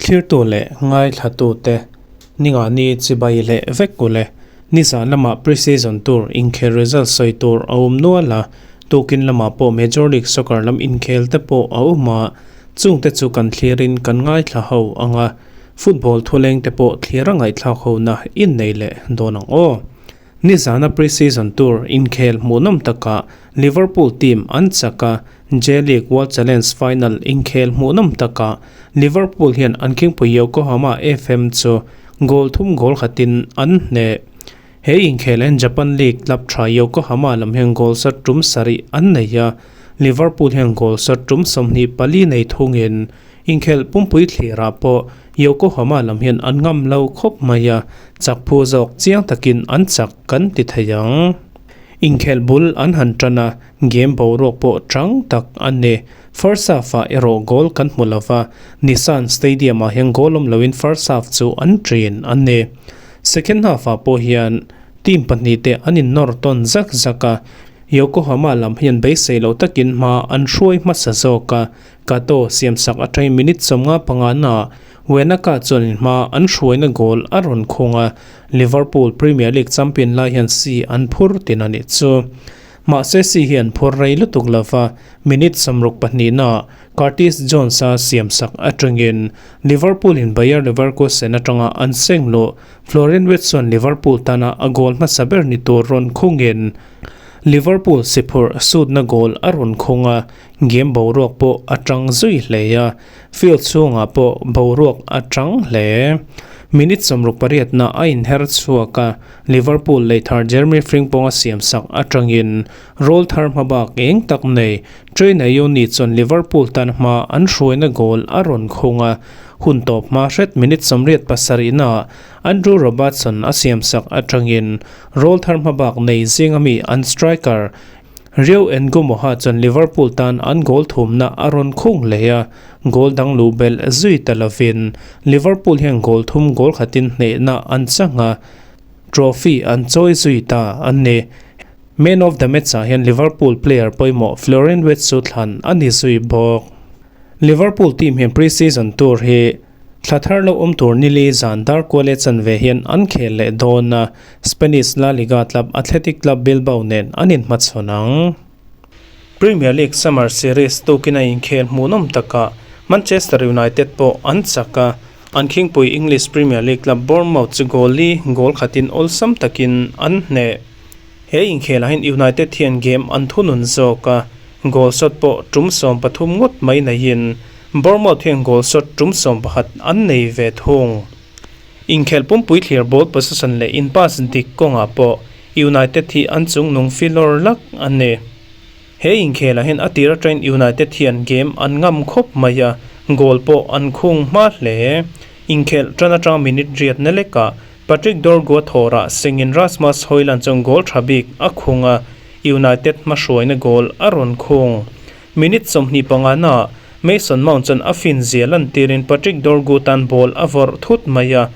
Thlirtu leh ngaithlatute ningani chibai leh vek ule. Nizan lamah pre-season tour inkhel result sawi tur a awm nual a, tukin lamah pawh Major League Soccer lam inkhel te pawh a awm a, chungte chu kan thlirin kan ngaithla ho ang a, football thuleng te pawh thlir a ngaihthlak hona innei leh dawn ang aw. Nizana pre-season tour inkhel hmuhnawm takah Liverpool team an chak a, J-League World Challenge final inkhel hmuhnawm takah Liverpool hian an khingpui Yokohama FM chu goal thum goal khatin an hneh. He inkhel hian Japan League club tha Yokohama lam hian goal sat tum sarih an nei a, Liverpool hian goal sat tum 24 nei thungin Inkhelh pumpui thlirah pawh Yokohama lam hian an ngam lo khawp mai a, chak phu zawk chiang takin an chak kan ti thei ang. Inkhelh bul an han tan a, game boruak pawh chang tak a ni. First half-ah erawh goal kan hmu lo va, Nissan Stadium-ah hian goal awm loin first half chu an ṭin a ni. Second half-ah pawh hian team pahnihte an innawr tawn zak zak a, Yokohama lam hian beisei loh takin hma an hruai hmasa zawk a, Kato siamsak atangin minute 55 naah Wenaka chuan hma an hruaina goal a rawn khung a, Liverpool Premier League champion lai hian si an phur tin a nih chu. Mahse si hi an phur rei lutuk lova, minute 62 naah Curtis Jones-a siamsak atangin Liverpool in Bayer Leverkusen atanga an seng luh Florian Wirtz chuan Liverpool tana a goal hmasa ber ni tur rawn khungin Liverpool si phurh sutna goal a rawn khung a, game boruak pawh a tang zui hle a, field chhungah pawh boruak a tang hle. Minute 68 na a inher chhuak a, Liverpool leithar Jeremy Frimpong a siamsak atangin roll thar hmabak eng tak nei Trey Nyoni chuan Liverpool tan hma an hruaina goal a rawn khung a, hun tawp hma hret minute 87 naah Andrew Robertson a siamsak atangin roll thar hmabak nei zinga mi an striker Rio Ngumoha chuan Liverpool tan an goal thumna a rawn khung leh a, goal dang luh belh zui ta lovin Liverpool hian goal thum goal khatin hnehna an chang a, trophy an chawi zui ta a ni. Man of the match ah hian Liverpool player pawimawh Florian Wirtz chu thlan a ni zui bawk. Liverpool team hian pre-season tour hi Thla thar lo awm tur nili zan dar kual e chanve hian an khel leh dawn a, Spanish La Liga club Athletic Club Bilbao nen an inhmachhawn ang. Premier League Summer Series tukin a inkhel hmuhnawm takah Manchester United pawh an chak a, an khingpui English Premier League club Bournemouth chu goal li goal khatin awlsam takin an hneh. He inkhelah hian United hian game an thunun zawk a, goal shot pawh tum 13 ngawt mai neihin Bournemouth hian goal shot tum 11 an nei ve thung. Inkhelh pumpui thlir ball possession leh in pass dik kawngah pawh United hi an chungnung filawr lak a ni. He inkhelah hian a tir atangin United hian game an ngam khawp mai a, goal pawh an khung hma hle. Inkhelh tan atanga minute riat na lekah Patrick Dorgu a thawrah sengin Rasmus Hojlund chuan goal tha bik a khung a, United hmahruaina goal a rawn khung. Minute 25 naah Mason Mount chuan a fin zia lantirin Patrick Dorgu tan ball a vawrh thut mai a,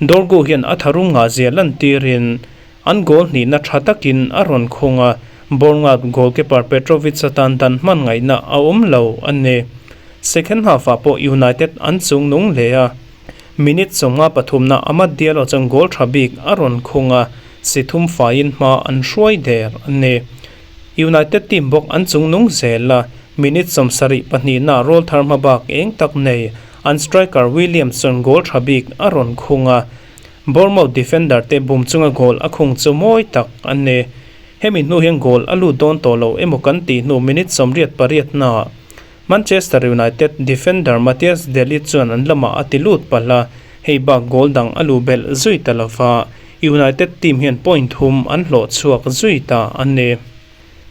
Dorgu hian a tharum ngah zia lantirin an goal hnihna tha takin a rawn khung a, Bournemouth goalkeeper Petrovic atan dan hman ngaihna a awm lo a ni. Second half ah pawh United an chungnung hle a, minute 53 na Amad Diallo chuan goal tha bik a rawn khung a, si thum faiin hma an hruai der a ni. United team bawk an chungnung zel a, minute 72 na roll thar hma bak eng tak nei an striker Williams chuan goal tha bik a rawn khung a, Bournemouth defender te bum chunga goal a khung chu mawi tak a ni. Hemi hnu hian goal a lut dawn tawh lo emaw kan tih hnu minute 88 na Manchester United defender Matthijs de Ligt chuan an lamah a ti lut palh a, hei bak goal dang a lu belh zui ta lova, United team hian point thum an hlawh chhuak zui ta a ni.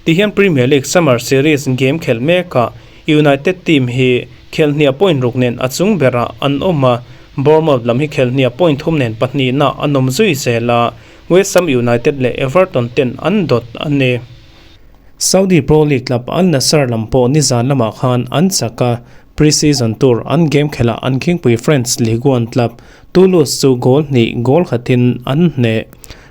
Tihian Premier League Summer Series game khelh mekah United team hi khelhniah point ruk nen a chung berah an awm a, Bournemouth lam hi khelhniah point thum nen pahnihna an awm zui zel a, West Ham United leh Everton ten an dawt a ni. Saudi Pro League club Al Nassr lam pawh nizan lamah khan an chak a, pre-season tur an game khelhah an khingpui French Ligue 1 club Toulouse chu goal hnih goal khatin an hneh.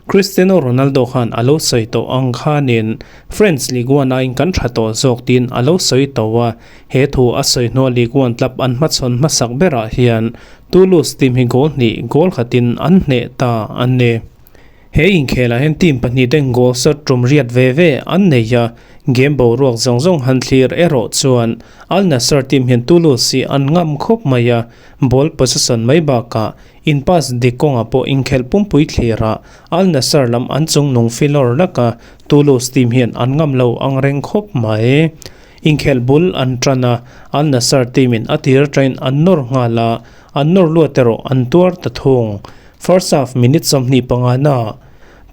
Cristiano Ronaldo khan a lo sawi tawh ang khanin French Ligue 1 aiin kan tha tawh zawk tiin a lo sawi tawh a, he thu a sawi hnua Ligue 1 club an hmachhawn hmasak berah hian Toulouse team hi goal hnih goal khatin an hneh ta a ni. He inkhelah hian team pahnih ten goal shot tum riat ve ve an nei a, game boruak zawng zawng han thlir erawh chuan Al Nassr team hian Toulouse hi an ngam khawp mai a, ball possession mai bakah in pass dik kawngah pawh inkhelh pumpui thlirah Al Nassr lam an chung nung filawr lak a, Toulouse team hian an ngam lo ang reng khawp mai. Inkhelh bul an tan a, Al Nassr team in a tir atangin an nawr nghal a, an nawr luat erawh an tuar ta thung. First half minute 25 na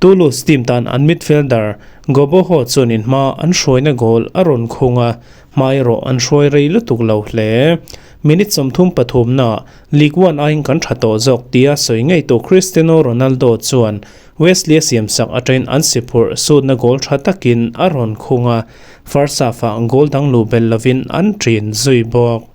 Toulouse team tan an midfielder Goboho chuan in hma an hruaina goal a rawn khung a, hma erawh an hruai rei lutuk lo hle. Minute 33 na Ligue 1 aiin kan tha tawh zawk tia sawi ngei tu Cristiano Ronaldo chuan Wesley a siamsak atangin an si phurh sutna goal tha takin a rawn khung a, first half ah goal dang luh belh lovin an ṭin zui bawk.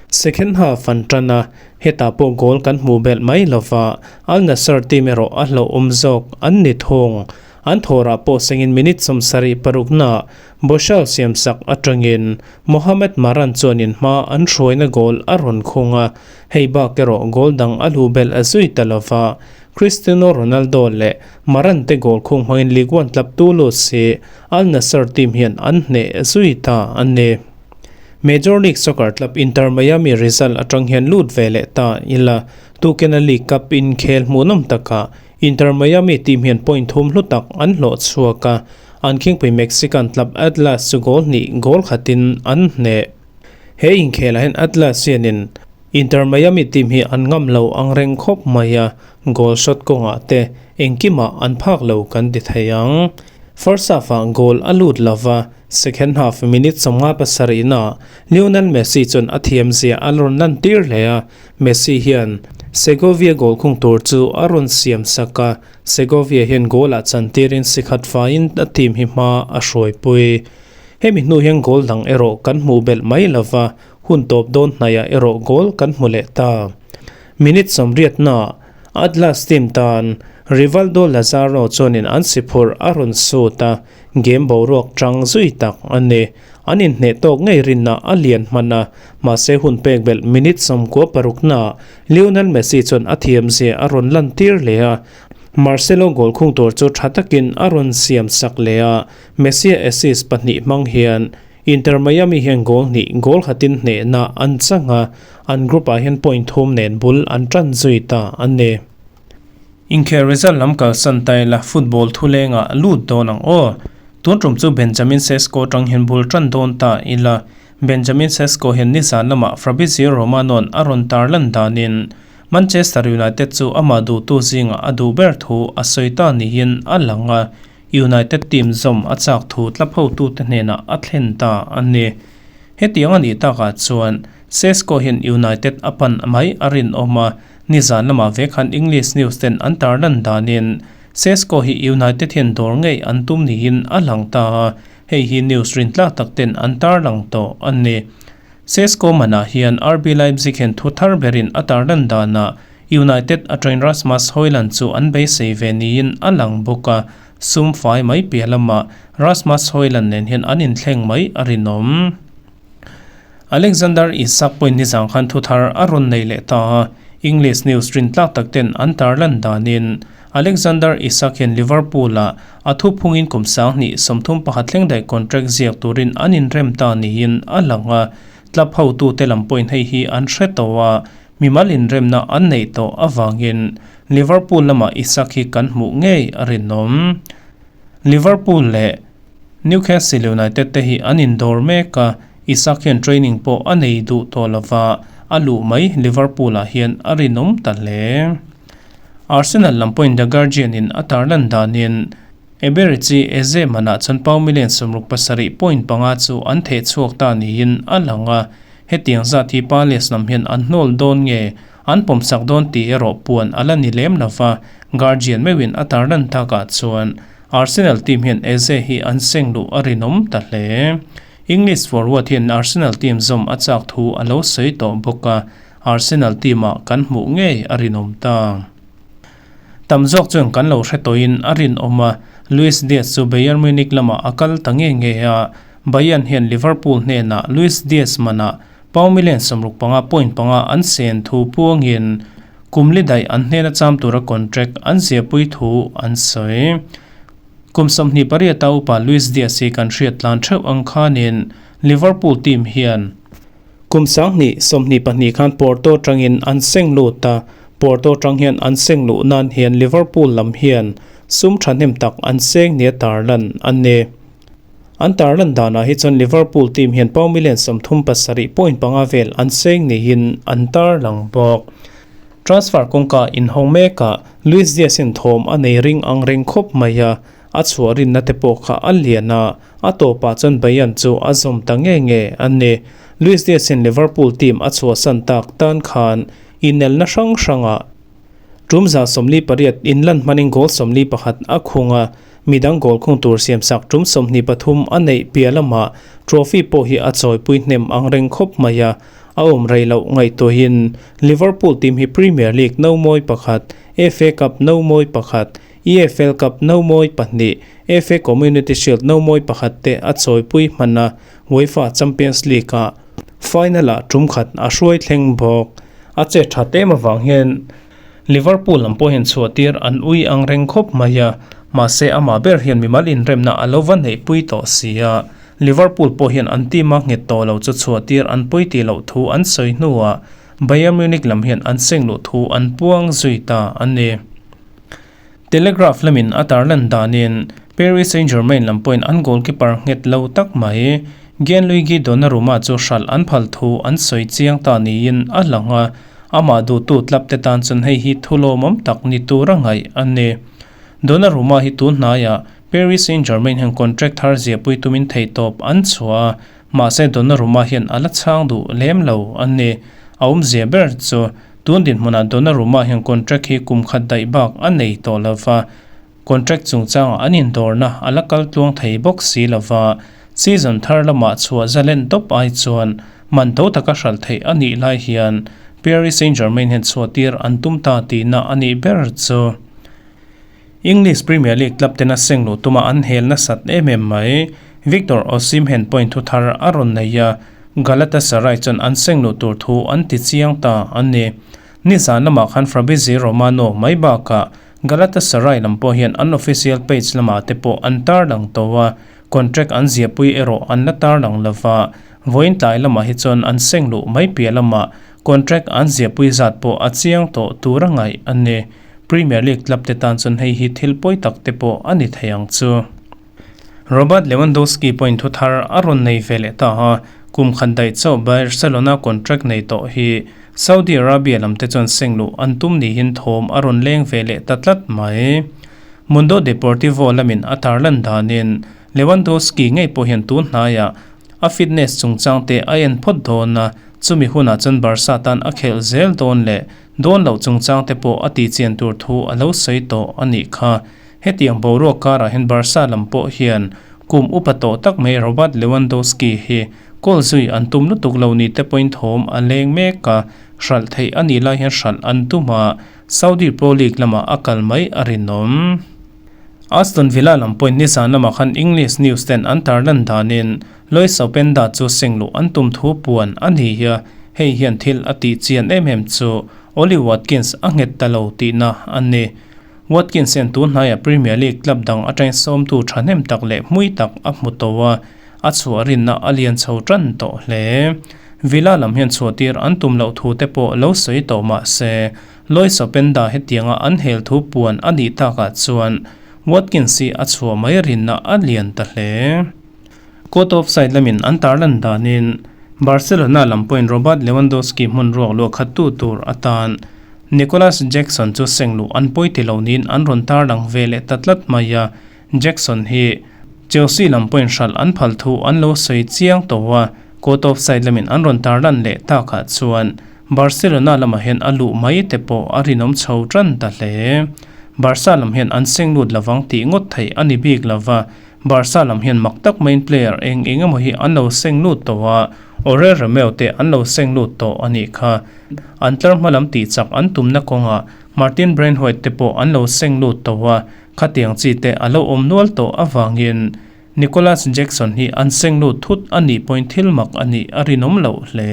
Second half an tan a, hetah pawh goal kan hmuh belh mai lova, Al Nassr team erawh a hlauhawm zawk an ni thung. An thawrah pawh sengin minute 76 naah Boshal siamsak atangin Mohamed Maran chuanin hma an hruaina goal a rawn khung a, hei bak erawh goal dang a luh belh a zui ta lova, Cristiano Ronaldo leh Maran te goal khung hmangin Ligue 1 club Toulouse hi Al Nassr team hian an hneh zui ta a ni. Major League Soccer club Inter Miami result atang hian lut ve leh ta ila, Tukena League Cup inkhel hmuhnawm takah Inter Miami team hian point thum hlu tak an hlawh chhuak a, an khingpui Mexican club Atlas chu goal hnih goal khatin an hneh. He inkhelah hian Atlas hianin Inter Miami team hi an ngam lo ang reng khawp mai a, goal shot kawngah te engkimah an phak lo kan ti thei ang. First half-ah goal a lut lova, Second half minute 57 naah Lionel Messi chuan a thiam zia a rawn lan tir hle a, Messi hian Segovia goal khung tur chu a rawn siam sak a, Segovia hian goal ah chan tirin si khat faiin a team hi hma a hruaipui. Hemi hnu hian goal dang erawh kan hmuh belh mai lova, hun tawp dawn hnaiah erawh goal kan hmu leh ta. Minute 80 naah Atlas team tan Rivaldo Lazaro chuanin an si phurh a rawn sut a, Game boruak tang zui tak a ni. An inhneh tawk ngei rinna a lian hman a, mahse hun pek belh minute 96 naah Lionel Messi chuan a thiam zia a rawn lan tir leh a, Marcelo goal khung tur chu tha takin a rawn siam sak leh a, Messi a assist pahnih hmang hian Inter Miami hian goal hnih goal khatin hnehna an chang a, an group ah hian point thum nen bul an tan zui ta a ni. Inkhel result lam kalsan ta ila football thulengah lut dawn ang aw. Tun tum chu Benjamin Sesko atang hian bul tan dawn ta ila. Benjamin Sesko hian nizan lamah Fabrizio Romano-a'n a rawn tarlan danin Manchester United chu amah duhtu zingah a duh ber thu a sawi ta niin a lang a, United team zawm a chak thu tlap hotute hnenah a thlen ta a ni. Hetiang a nih takah chuan Sesko hian United a pan mai a rinawm a, Nizan lamah ve khan English news ten an tarlan danin Sesko hi United hian dawr ngei an tum niin a lang ta a, hei hi news rintlak tak ten an tarlang tawh a ni. Sesko manah hian RB Leipzig hian thu thar berin a tarlan danah United atangin Rasmus Hojlund chu an beisei ve niin a lang bawk a, sum fai mai piah lamah Rasmus Hojlund nen hian an inthleng mai a rinawm. Alexander Isak pawhin nizang khan thu thar a rawn nei leh ta a, English news rintlak tak ten an tarlan danin Alexander Isak hian Liverpool-ah a thuphungin kum 2031 thleng daih contract ziak turin an inrem ta niin a lang a, club hotute lam pawhin hei hi an hre tawh a, mimal inremna an neih tawh avangin Liverpool lamah Isak hi kan hmuh ngei a rinawm. Liverpool leh Newcastle United te hi an indawr mek a, Isak hian training pawh a nei duh tawh lova, a luh mai Liverpool-ah hian a rinawm ta hle. Arsenal lam pawhin The Guardian-in a tarlan danin Eberechi Eze manah chuan pound million 67.5 chu an theh chhuak ta niin a lang a, hetiang zat hi Palace lam hian an hnawl dawn nge an pawmsak dawn tih erawh puan a la ni lem lova, Guardian meuhin a tarlan takah chuan Arsenal team hian Eze hi an seng luh a rinawm ta hle. English forward hian Arsenal team zawm a chak thu a lo sawi tawh bawk a, Arsenal team ah kan hmuh ngei a rinawm ta. Tam zawk chuan kan lo hre tawhin a rinawm a, Luis Diaz chu Bayern Munich lamah a kal ta nge nge a, Bayern hian Liverpool hnenah Luis Diaz manah pound million 65 point panga an sen thu puangin kum li daih an hnena cham tura contract an ziahpui thu an sawi. Kum 28 a upa Luis Diaz hi kan hriat tlan theuh ang khanin Liverpool team hian kum 2022 khan Porto tangin an seng lut a, Porto tang hian an seng luh nan hian Liverpool lam hian sum thahnem tak an seng nia tarlan an ni. An tarlan danah hi chuan Liverpool team hian pound million 37 point panga vel an seng niin an tarlang bawk. Transfer kawngka inhawng mekah Luis Diaz in thawm a nei ring ang reng khawp mai a, a chhuah rinna te pawh kha a lian a, a tawpah chuan Bayern chu a zawm ta nge nge a ni. Luis Diaz in Liverpool team a chhuahsan tak tan khan inelna hrang hrangah tum 48 inlan hmanin goal 41 a khung a, midang goal khung tur siamsak tum 23 a neih piah lamah trophy pawh hi a chawipui hnem ang reng khawp mai a, a awm rei loh ngaihtuahin Liverpool team hi Premier League no mawi pakhat, FA Cup no mawi pakhat, EFL Cup no mawi pahnih, FA Community Shield no mawi pakhat te a chawipui hman a, UEFA Champions League ah final ah tum khat a hruai thleng bawk. A che tha tem avang hian Liverpool lam pawh hian chhuahtir an ui ang reng khawp mai a, mahse amah ber hian mimal inremna a lo va neihpui tawh si a. Liverpool pawh hian an team a nghet tawh lo chu chhuahtir an pawi tih loh thu an sawi hnuah Bayern Munich lam hian an seng luh thu an puang zui ta a ni. Telegraph lamin a tarlan danin Paris Saint-Germain lam pawhin an goalkeeper nghet lo tak mai Gianluigi Donnarumma chu hralh an phal thu an sawi chiang ta niin a lang a, amah duhtu club te tan chuan hei hi thu lawmawm tak ni tur a ngaih a ni. Donnarumma hi tun hnaiah Paris Saint-Germain hian contract thar ziahpui tumin theihtawp an chhuah a, mahse Donnarumma hian a la chhang duh lem lo a ni. A awmzia ber chu tun dinhmunah Donnarumma hian contract hi kum khat daih bak a nei tawh lo va, contract chungchangah an indawrna a la kal tluang thei bawk si lo va, season thar lamah chhuah zalen tawp ai chuan man to taka hralh theih a nih lai hian Paris Saint-Germain hian chhuahtir an tum ta tihna a nih ber chu. English Premier League club tena seng luh tuma an hel nasat em em mai. Victor Osimhen point thu thar a rawn nei a, Galatasaray chuan an seng luh tur thu an ti chiang ta a ni. Nizan lamah khan Fabrizio Romano mai bakah Galatasaray lam pawh hian an official page lamah te pawh an tarlang tawh a, contract an ziahpui erawh an la tarlang lova, vawiin tlai lamah hi chuan an seng luh mai piah lamah contract an ziahpui zat pawh a chiang tawh tur a ngaih a ni. Premier League club te tan chuan hei hi thil pawi tak te pawh a ni thei ang chu. Robert Lewandowski pawhin thu thar a rawn nei ve leh ta a, kum khat daih chauh Barcelona contract nei tawh hi Saudi Arabia lam te chuan seng luh an tum niin thawm a rawn leng ve leh ta tlat mai. Mundo Deportivo lamin a tarlan danin Lewandowski ngei pawh hian tun hnaiah a fitness chungchang te a en phawt dawn a, chumi hunah chuan Barca tan a khelh zel dawn leh Dawn loh chungchang te pawh a tihchian tur thu a lo sawi tawh a nih kha. Hetiang boruak karah hian Barca lam pawh hian kum upa tawh tak mai Robert Lewandowski hi goal zui an tum lutuk lo ni te pawhin thawm a leng mek a, hralh theih a nih lai hian hralh an tum a, Saudi Pro League lamah a kal mai a rinawm. Aston Villa lam pawhin nizan lamah khan English news ten an tarlan danin Lois Openda chu seng luh an tum thu puan a ni hi a, hei hian thil a tih chian em em chu Ollie Watkins a nghet ta lo tihna a ni. Watkins hian tun hnaiah Premier League club dang atangin sawmtu thahnem tak leh hmui tak a hmu tawh a, a chhuah rinna a lian chho tan tawh hle. Villa lam hian chhuahtir an tum loh thu te pawh lo sawi tawh mah se, Lois Openda hetianga an hel thu puan a nih takah chuan Watkins hi a chhuah mai rinna a lian ta hle. Court of side lamin an tarlan danin Barcelona lam pawhin Robert Lewandowski hmun ruak luah khattu tur atan Nicolas Jackson chu seng luh an pawi ti lo niin an rawn tarlang ve leh ta tlat mai a, Jackson hi Chelsea lam pawhin hralh an phal thu an lo sawi chiang tawh a, court of side lamin an rawn tarlan leh takah chuan Barcelona lamah hian a luh mai te pawh a rinawm chho tan ta hle. Barca lam hian an seng lut lovang tih ngawt theih a ni bik lova, Barca lam hian mak tak maiin player eng eng emaw hi an lo seng lut tawh a, Oriol Romeu te an lo seng lut tawh a nih kha. An tlar hma lam tih chak an tumna kawngah Martin Braithwaite te pawh an lo seng lut tawh a, khatiang chi te a lo awm nual tawh avangin Nicolas Jackson hi an seng lut thut a nih pawhin thil mak a nih a rinawm loh hle.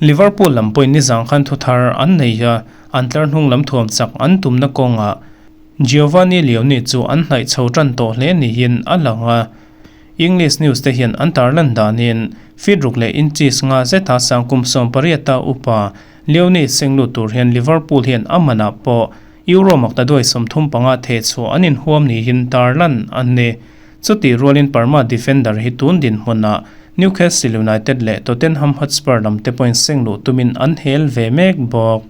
Liverpool lam pawhin nizang khan thu thar an nei a, an tlar hnung lam thuam chak an tumna kawngah Giovanni Leoni chu an hnaih chho tan tawh hle niin a lang a. English news te hian an tarlan danin feet ruk leh inches nga zeta sang kum 18 a upa Leoni seng lut tur hian Liverpool hian a manah pawh Euro maktaduai 35 theh chhuah an inhuam niin tarlan an ni. Chutih rualin Parma defender hi tun dinhmunah Newcastle United leh Tottenham Hotspur lam te pawhin seng luh tumin an hel ve mek bawk.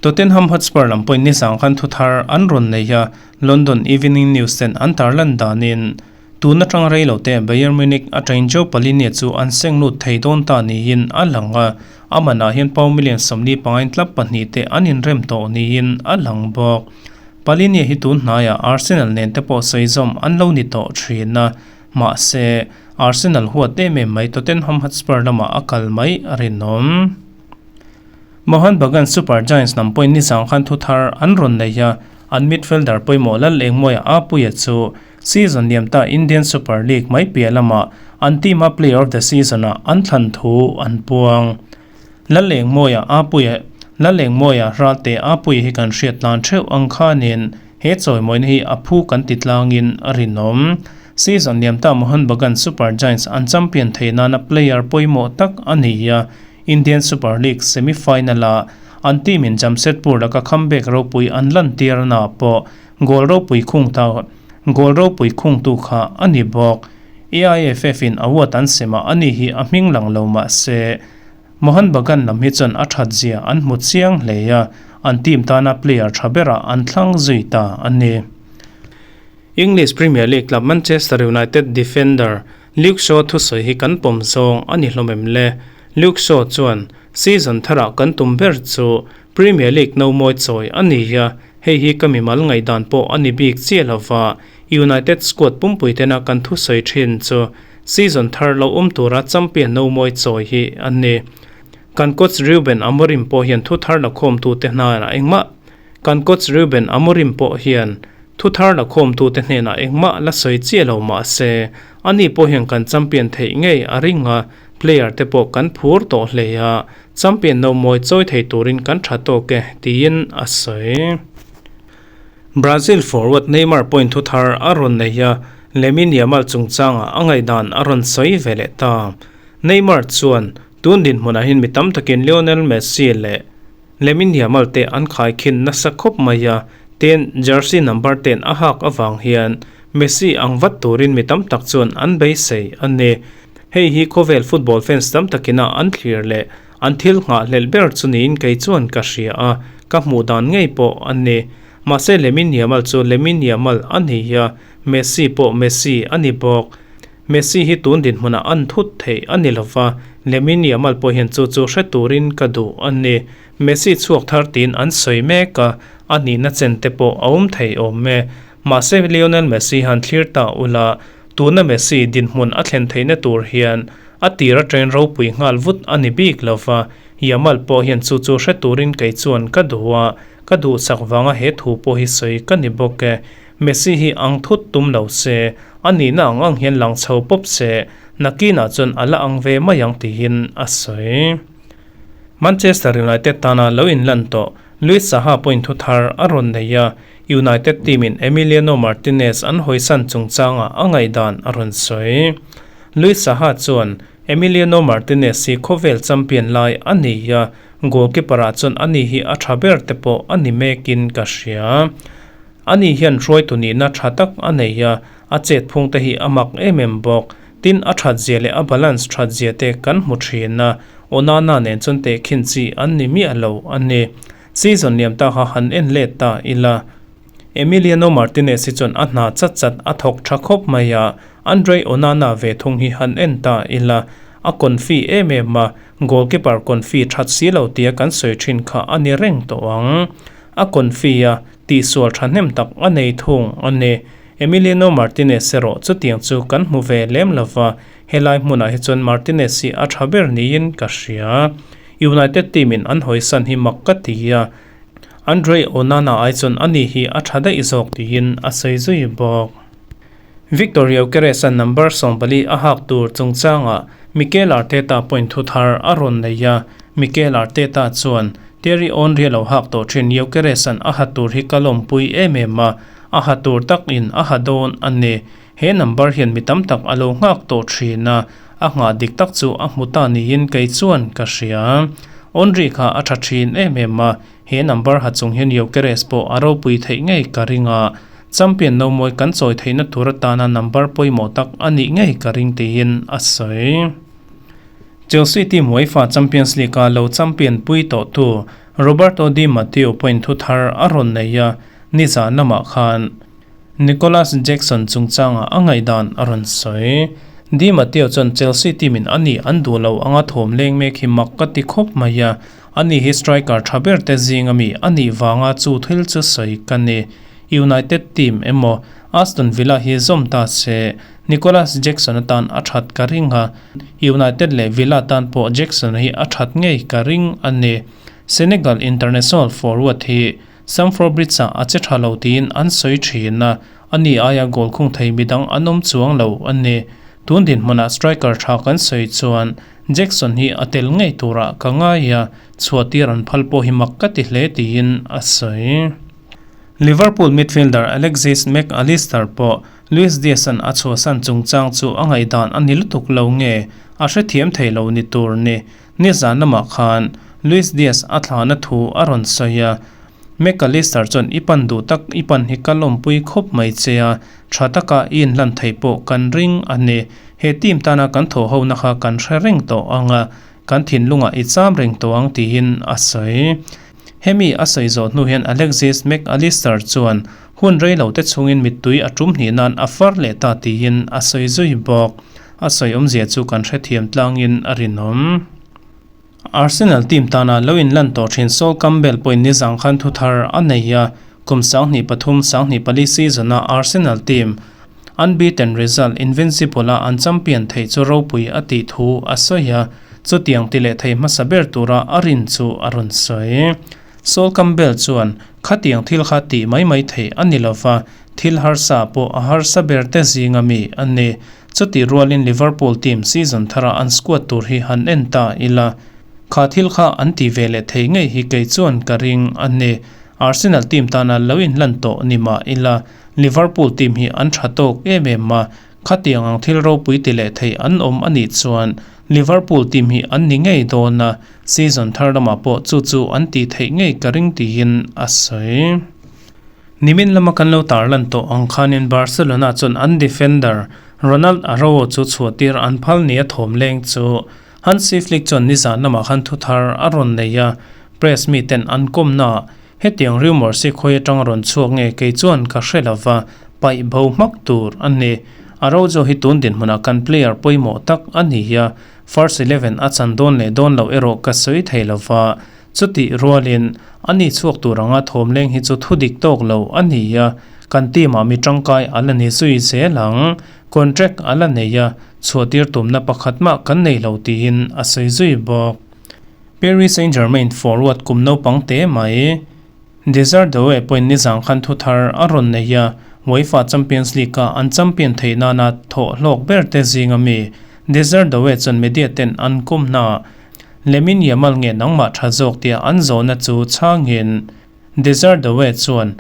Tottenham Hotspur lam pawhin nizang khan thu thar an rawn nei a, London Evening News ten an tarlan danin tun atang rei lo te Bayern Munich atangin Joe Palhinha chu an seng lut thei dawn ta niin a lang a, a manah hian pound million 45 in club pahnih te an inrem tawh niin a lang bawk. Palhinha hi tun hnaiah Arsenal nen te pawh sawi zawm an lo ni tawh thin a, mahse Arsenal huat em em mai Tottenham Hotspur lamah a kal mai a rinawm. Mohun Bagan Super Giants lam pawhin nizang khan thu thar an rawn nei a, an midfielder pawimawh Lal Engmawia Apuia chu season liam ta Indian Super League mai piah lamah an team a player of the season ah an thlan thu an puang. Lal Engmawia Apuia Lal Engmawia Ralte Apuia hi kan hriat tlan theuh ang khanin he chawimawina hi a phu kan ti tlangin a rinawm. Season liam ta Mohun Bagan Super Giants an champion thei nana player pawimawh tak a ni a, Indian Super League semi-final-ah an team-in Jamshedpur laka comeback ropui an lantirna pawh goal ropui khung ta goal ropui khungtu kha a ni bawk. AIFF-in award an sem a, ani hi a hming lang lo mah se Mohun Bagan lam hi chuan a that zia an hmu chiang hle a, an team tana player tha berah an thlang zui ta a ni. English Premier League club Manchester United defender Luke Shaw thusawi hi kan pawm zawng a ni hlawm em le? Luke Shaw chuan, Season tharah kan tum ber chu Premier League no mawi chawi a ni a, hei hi ka mimal ngaihdan pawh a ni bik chiah lova, United squad pumpui tena kan thusawi thin chu season thar lo awm tura champion no mawi chawi hi a ni. Kan coach Ruben Amorim pawh hian thu thar la khawmtute hnenah engmah Kan coach Ruben Amorim pawh hian Thu thar la khawmtute hnenah engmah la sawi chiah lo mah se, ani pawh hian kan champion theih ngei a ring a, player te pawh kan phur tawh hle a, champion no mawi chawi thei turin kan tha tawk e, tiin a sawi. Brazil forward Neymar pawhin thu thar a rawn nei a, Lamine Yamal chungchangah a ngaihdan a rawn sawi ve leh ta. Neymar chuan, Tun dinhmunah hian mi tam takin Lionel Messi leh Lamine Yamal te an khaikhin nasa khawp mai a, tin jersey number ten a hak avang hian Messi ang vat turin mi tam tak chuan an beisei a ni. Hei hi khawvel football fans tam takina an thlir leh an thil nghahhlelh ber chu niin kei chuan ka hria a, ka hmuh dan ngei pawh a ni. Mahse Lamine Yamal chu Lamine Yamal a ni a, Messi pawh Messi a ni bawk. Messi hi tun dinhmunah an thut theih a ni lova, Lamine Yamal pawh hian chu chu hre turin ka duh a ni. Messi chhuak thar tiin an sawi mek a, a nihna chen te pawh a awm thei awm e. Mahse Lionel Messi han thlir ta ula, tuna Messi dinhmun a thlen theihna tur hian a tir atangin ropui nghal vut a ni bik lova, Yamal pawh hian chu chu hre turin kei chuan ka duh a, ka duhsak vanga he thu pawh hi sawi ka ni bawk e. Messi hi ang thut tum lo se, a nihna ang ang hian lang chho pawp se, nakinah chuan a la ang ve mai ang tiin a sawi. Manchester United tana lo inlan tawh Luis Saha pawhin thu thar a rawn nei a, United team-in Emiliano Martinez an hawisan chungchangah a ngaihdan a rawn sawi. Luis Saha chuan, Emiliano Martinez hi khawvel champion lai a ni a, goalkeeper-ah chuan ani hi a tha ber te pawh a ni mekin ka hria. Ani hian hruaitu nihna tha tak a nei a, a chet phung te hi a mak em em bawk. Tin, a that zia leh a balance that zia te kan hmu thin a, Onana nen chuan tehkhin chi an ni miah lo a ni. Season liam ta kha han en let ta ila. Emiliano Martinez hi chuan a hna chat chat a thawk tha khawp mai a, Andre Onana ve thung hi han en ta ila, a confi em em a, goalkeeper confi that si lo tia kan sawi thin kha a ni reng tawh ang. A confi a, Tihsual thahnem tak a nei thung a ni. Emiliano Martinez erawh chutiang chu kan hmu ve lem lova, helai hmunah hi chuan Martinez hi a tha ber niin ka hria. United team in an hawisan hi mak ka ti a. Andre Onana ai chuan ani hi a tha daih zawk tiin a sawi zui bawk. Victor Gyokeres-a number 14 a hak tur chungchangah Mikel Arteta point thu thar a rawn nei a, Mikel Arteta chuan Thierry Henry a lo hak tawh thin Gyokeres-a'n a ha tur hi ka lawmpui em em a, a ha tur takin a ha dawn a ni. He number hian mi tam tak a lo nghak tawh thin a, a nghah dik tak chu a hmu ta niin kei chuan ka hria. Henry kha a tha thin em em a, he number ha chung hian Gyokeres pawh a ropui theih ngei ka ring a, champion no mawi kan chawi theihna tur atana number pawimawh tak a nih ngei ka ring tiin a sawi. Chelsea team UEFA Champions League-a lo champion pui tawhtu Roberto Di Matteo pawhin thu thar a rawn nei a, nizan lamah khan, Nicolas Jackson chungchangah a ngaihdan a rawn sawi. Di Matteo chuan Chelsea team in ani an duh lo anga thawm leng mek hi mak ka ti khawp mai a, ani hi striker tha ber te zing ami a nih vanga chu thil chu sawi ka ni. United team emaw Aston Villa hi zawm ta se Nicolas Jackson atan a that ka ring a, United leh Villa tan pawh Jackson hi a that ngei ka ring a ni. Senegal international forward hi Stamford Bridge-ah a che tha lo tiin an sawi thin a, ani aia goal khung thei midang an awm chuang lo a ni. Tun dinhmunah striker tha kan sawi chuan Jackson hi a tel ngei turah ka ngai a, chhuahtir an phal pawh hi mak ka ti hle tiin a sawi. Liverpool midfielder Alexis Mac Allister pawh Luis Diaz-a'n a chhuahsan chungchang chu a ngaihdan a ni lutuk lo nge a hrethiam thei lo ni tur ni. Nizan lamah khan Luis Diaz a thlahna thu a rawn sawi a, Mac Allister chuan i pan duh tak i pan hi ka lawmpui khawp mai che a, tha taka i inhlan thei pawh kan ring a ni. He team tana kan thawh hona kha kan hre reng tawh ang a, kan thinlungah i cham reng tawh ang tiin a sawi. Hemi a sawi zawh hnu hian Alexis Mac Allister chuan hun rei lo te chhungin mittui a tum hnih nan a far leh ta tiin a sawi zui bawk. A sawi awmzia chu kan hrethiam tlangin a rinawm. Arsenal team tana lo inlan tawh thin Sol Campbell pawhin nizang khan thu thar a nei a, kum 2003, 2004 season-a Arsenal team unbeaten result invincible-a an champion theih chu ropui a tih thu a sawi a, chutiang ti leh thei hmasa ber tura a rin chu a rawn sawi. Sol Campbell chuan, Khatiang thil kha tih mai mai theih a ni lova, thil harsa pawh a harsa ber te zinga mi a ni. Chutih rualin Liverpool team season thara an squad tur hi han en ta ila, kha thil kha an ti ve leh thei ngei hi kei chuan ka ring a ni. Arsenal team tana lo inhlan tawh ni mah ila, Liverpool team hi an tha tawk em em a, khatiang ang thil ropui ti leh thei an awm a nih chuan Liverpool team hi an ni ngei dawn a, season thar lamah pawh chu chu an tih theih ngei ka ring tiin a sawi. Nimin lama kan lo tarlan tawh ang khanin Barcelona chuan an defender Ronald Araujo chu chhuahtir an phal nia thawm leng chu Hansi Flick chuan nizan lamah khan thu thar a rawn nei a, press miten an kawmnaah hetiang rumour si khawi atang a rawn chhuak nge kei chuan ka hre lova, paih bo hmak tur a ni. Araujo hi tun dinhmunah kan player pawimawh tak a ni a, first 11 a chan dawn leh dawn loh erawh ka sawi thei lova, Chutih rualin, a ni chhuak tur anga thawm leng hi chu thu dik tawk lo a ni a, kan team ah mi tangkai a la ni zui zel ang. Contract a la nei a, chhuahtir tumna pakhat mah kan nei lo tiin a sawi zui bawk. Paris Saint-Germain forward kum naupang te mai Desire Doue pawhin nizang khan thu thar a rawn nei a, UEFA Champions League-a an champion theih nana thawh hlawk ber te zinga mi Desire Doue chuan media ten an kawmnaah Lemin Yamal nge nangmah tha zawk tia an zawhna chu chhangin Desire Doue chuan,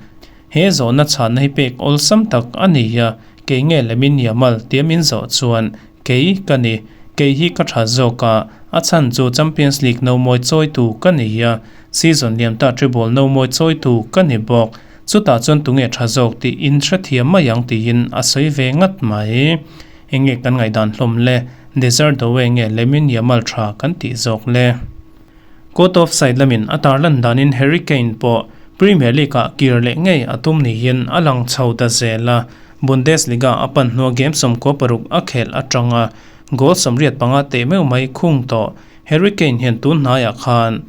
He zawhna chhanna hi pek awlsam tak a ni a, kei nge Lemin Yamal tia min zawh chuan kei ka ni, kei hi ka tha zawk a, a chhan chu Champions League no mawi chawitu ka ni a, season liam ta treble no mawi chawitu ka ni bawk, chutah chuan tunge tha zawk tih in hrethiam mai ang tiin a sawi ve ngat mai. Enge kan ngaihdan hlawm le? Desert Doe nge Lamine Yamal tha kan tih zawk le? Court of side lamin a tarlan danin Harry Kane pawh Premier League-ah kir leh ngei a tum niin a lang chho ta zel a, Bundesliga a pan hnua game 16 a khelh atanga goal 85 teh meuh mai khung tawh Harry Kane hian tun hnaiah khan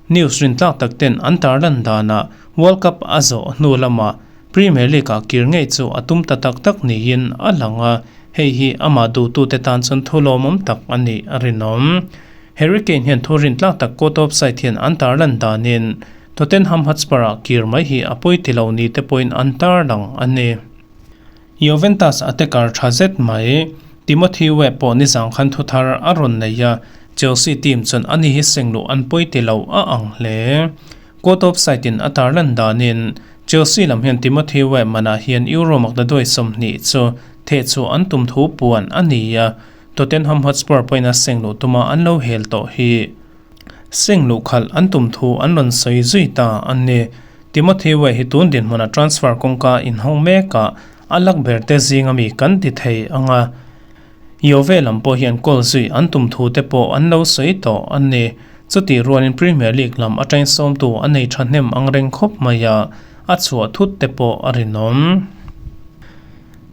news rintlak tak ten an tarlan danah World Cup a zawh hnu lamah Premier League-ah kir ngei chu a tum ta tak tak niin a lang a. Hei hi amah duhtute tan chuan thu lawmawm tak a nih a rinawm. Harry Kane hian thu rintlak tak court of side hian an tarlan danin Tottenham Hotspur-ah kir mai hi a pawi ti lo ni te pawhin an tarlang a ni. Juventus attacker tha zet mai Timothy Weah pawh nizang khan thuthar a rawn nei a, Chelsea team chuan ani hi sengluh an pawi ti lo a ang hle. Court of Site-in a tarlan danin Chelsea lam hian Timothy Weah manah hian Euro makdaduai 20 chu theh chhuah an tum thu puan a ni a, Tottenham Hotspur pawhin a sengluh tuma an lo hel tawh hi. Sengluh khalh an tum thu an rawn sawi zui ta a ni. Timothy Weah hi tun dinhmuna transfer kawngka inhawng mekah a lak ber te zinga mi kan ti thei ang a. Juve lam pawh hian goal zui an tum thu te pawh an lo sawi tawh a ni. Chutih rualin Premier League lam atangin sawmtu a nei thahnem ang reng khawp mai a, a chhuah thut te pawh a rinawm.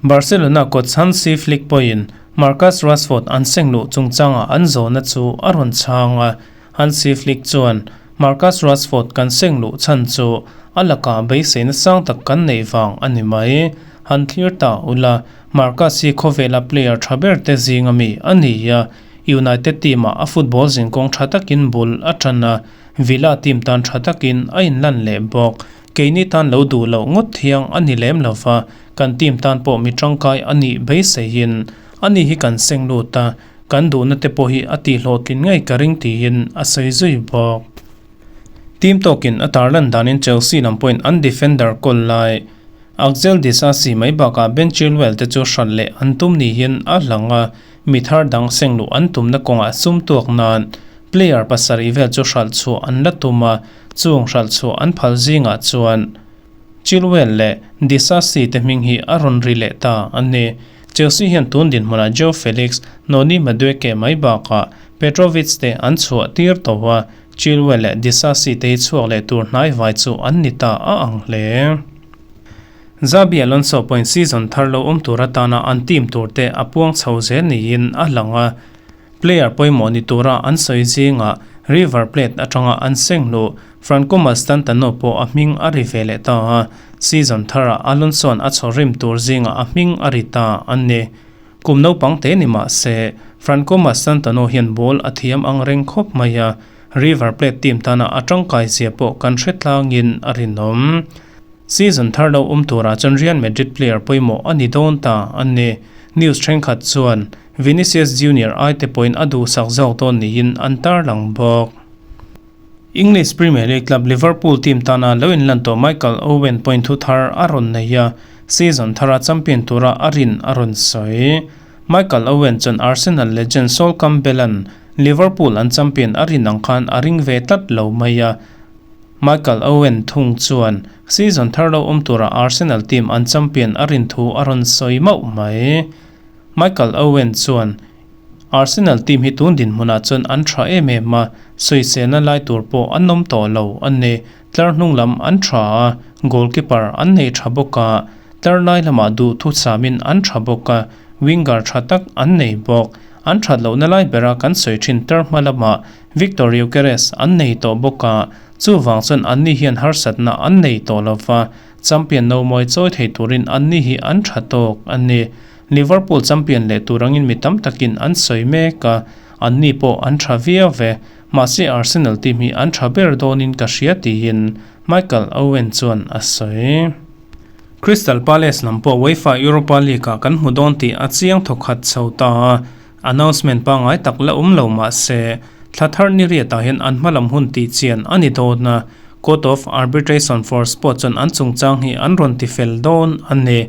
Barcelona coach Hansi Flick pawhin Marcus Rashford an seng luh chungchangah an zawhna chu a rawn chhang a, Hansi Flick chuan, Marcus Rashford kan seng luh chhan chu a lakah beiseina sang tak kan neih vang a ni mai. Han thlir ta ula, Marcus hi khawvela player tha ber te zinga mi a ni a, United team-ah a football zinkawng tha takin bul a tan a, Villa team tan tha takin a inlan leh bawk. Keini tan lo duh loh ngawt thiang a ni lem lova, kan team tan pawh mi tangkai a nih beiseiin a ni hi kan seng lut a, kan duhna te pawh hi a tihhlawhtlin ngei ka ring tiin a sawi zui bawk. Team tawkin a tarlan danin Chelsea lam pawhin an defender kawl lai Axel Disasi mai bakah Ben Chilwell te chu hran leh an tum niin a lang a, mi thar dang seng luh an tumna kawngah sum tuak nan player pasarih vel chu hralh chhuah an la tum a, chung hralh chhuah an phal zingah chuan Chilwell leh Disasi te hming hi a rawn ri leh ta a ni. Chelsea hian tun dinhmunah Joao Felix, Noni Madueke mai bakah Petrovic te an chhuah tir tawh a, Chilwell leh Disasi te hi chhuak leh tur hnai vai chu an ni ta a ang hle. Xabi Alonso pawhin season thar lo awm tur atana an team tur te a puang chho zel niin a lang a, Player pawimawh ni tura an sawi zingah River Plate atanga an seng hnu Franco Mastantano pawh a hming a ri ve leh ta a, season tharah Alonso-a'n a chhaw rim tur zingah a hming a ri ta a ni. Kum naupang te ni mah se, Franco Mastantano hian ball a thiam ang reng khawp mai a, River Plate team tana a tangkai zia pawh kan hre tlangin a rinawm. Season thar lo awm turah chuan Real Madrid player pawimawh a ni dawn ta a ni. News thenkhat chuan Vinicius Junior ai te pawhin a duhsak zawk dawn niin an tarlang bawk. English Premier League club Liverpool team tana lo inlan tawh Michael Owen pawhin thu thar a rawn nei a, season thara champion tura a rin a rawn sawi. Michael Owen chuan Arsenal legend Sol Campbell-a'n Liverpool an champion a rin ang khan a ring ve tlat lo mai a, Michael Owen thung chuan season thar lo awm tura Arsenal team an champion a rin thu a rawn sawi mauh mai. Michael Owen chuan, Arsenal team hi tun dinhmunah chuan an tha em em a, sawiselna lai tur pawh an awm tawh lo a ni. Tlar hnung lam an tha a, goalkeeper an nei tha bawk a, tlar lai lamah duhthu samin an tha bawk a, winger tha tak an nei bawk. An that lohna lai bera kan sawi thin tlar hma lamah Viktor Gyökeres an nei tawh bawk a, chuvang chuan anni hian harsatna an nei tawh lo va, champion no mawi chawi thei turin anni hi an tha tawk a ni. Liverpool champion leh tur angin mi tam takin an sawi mek a, anni pawh an tha viau ve. Mahse Arsenal team hi an tha ber dawnin ka hria tiin Michael Owen chuan a sawi. Crystal Palace lam pawh UEFA Europa League-ah kan hmu dawn tih a chiang thawkhat chho ta a, Announcement pangngai tak la awm lo mah se, thla thar ni riatah hian an hma lam hun tih chian a ni dawn a, Court of Arbitration for Sport chuan an chungchang hi an rawn ti fel dawn a ni.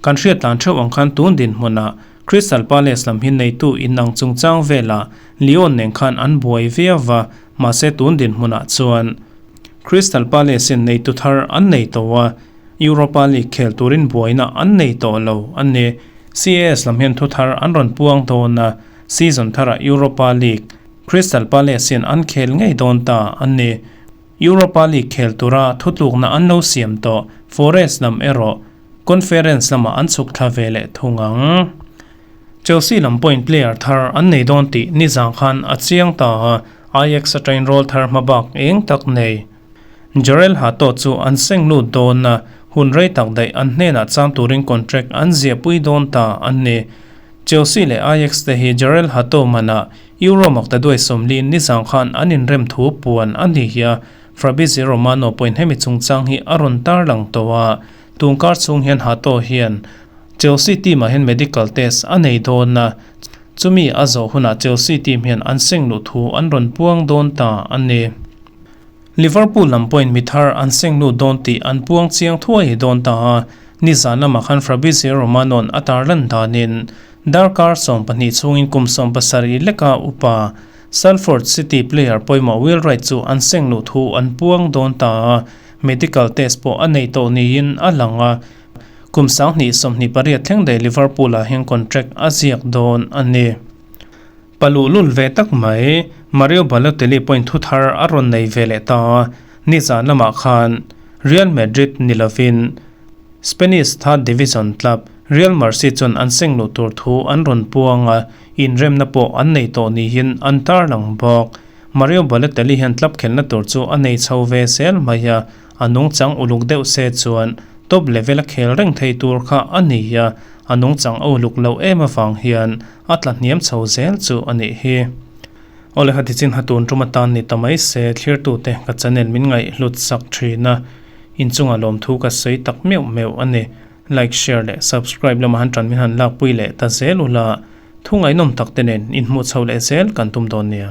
Kan hriat tlan theuh ang khan tun dinhmunah Crystal Palace lam hi neitu inang chungchang velah Lyon nen khan an buai viau va, mahse tun dinhmunah chuan Crystal Palace-in neitu thar an nei tawh a, Europa League khel turin buaina an nei tawh lo a ni. CAS lam hian thu thar an rawn puang dawn a, season tharah Europa League Crystal Palace hian an khel ngei dawn ta a ni. Europa League khel tura thutlukna an lo siam tawh Forest lam erawh Conference lamah an chhuk thla ve leh thung ang. Chelsea lam pawhin player thar an nei dawn tih nizang khan a chiang ta a, Ajax atangin rawl thar hmabak eng tak nei. Jorrel Hato chu an seng lut dawn a, hun rei tak daih an hnenah cham turin contract an ziahpui dawn ta a ni. Chelsea leh Ajax te hi Jorrel Hato manah Euro maktaduai 40 nizang khan an inrem thu puan a ni hi a. Fabrizio Romano pawhin hemi chungchang hi a rawn tarlang tawh a, tun kar chhung hian Hato hian Chelsea team ah hian medical test a nei dawn a, chumi a zawh hunah Chelsea team hian an seng luh thu an rawn puang dawn ta a ni. Liverpool lam pawhin mi thar an seng lut dawn tih an puang chiang thuai dawn ta a, nizan lamah khan Fabrizio Romano-a'n a tarlan danin darkar 12 chhungin kum 70 leka upa Salford City player pawimawh Will Wright chu an seng luh thu an puang dawn ta a, medical test pawh a nei tawh niin a lang a, kum 2028 thleng daih Liverpool-ah hian contract a ziak dawn a ni. Pa luhlul ve tak mai, Mario Balotelli pawhin thu thar a rawn nei ve leh ta a, nizan lamah khan Real Madrid ni lovin Spanish third division club Real Murcia chuan an seng luh tur thu an rawn puang a, inremna pawh an nei tawh niin an tarlang bawk. Mario Balotelli hian club khelhna tur chu a nei chho ve zel mai a, a nungchang uluk deuh se chuan top level a khel reng thei tur kha a ni a, a nungchang a uluk loh em avang hian a tla hniam chho zel chu a nih hi. Awle kha tichin ha tun tum atan ni ta mai se thlirtute ka channel min ngaih hlut sak thin a, inchungah lawmthu ka sawi tak meuh meuh a ni. Like, share leh subscribe lamah han tan min han lakpui leh ta zel ula, thu ngaihnawm tak te nen inhmuh chho leh zel kan tum dawn nia.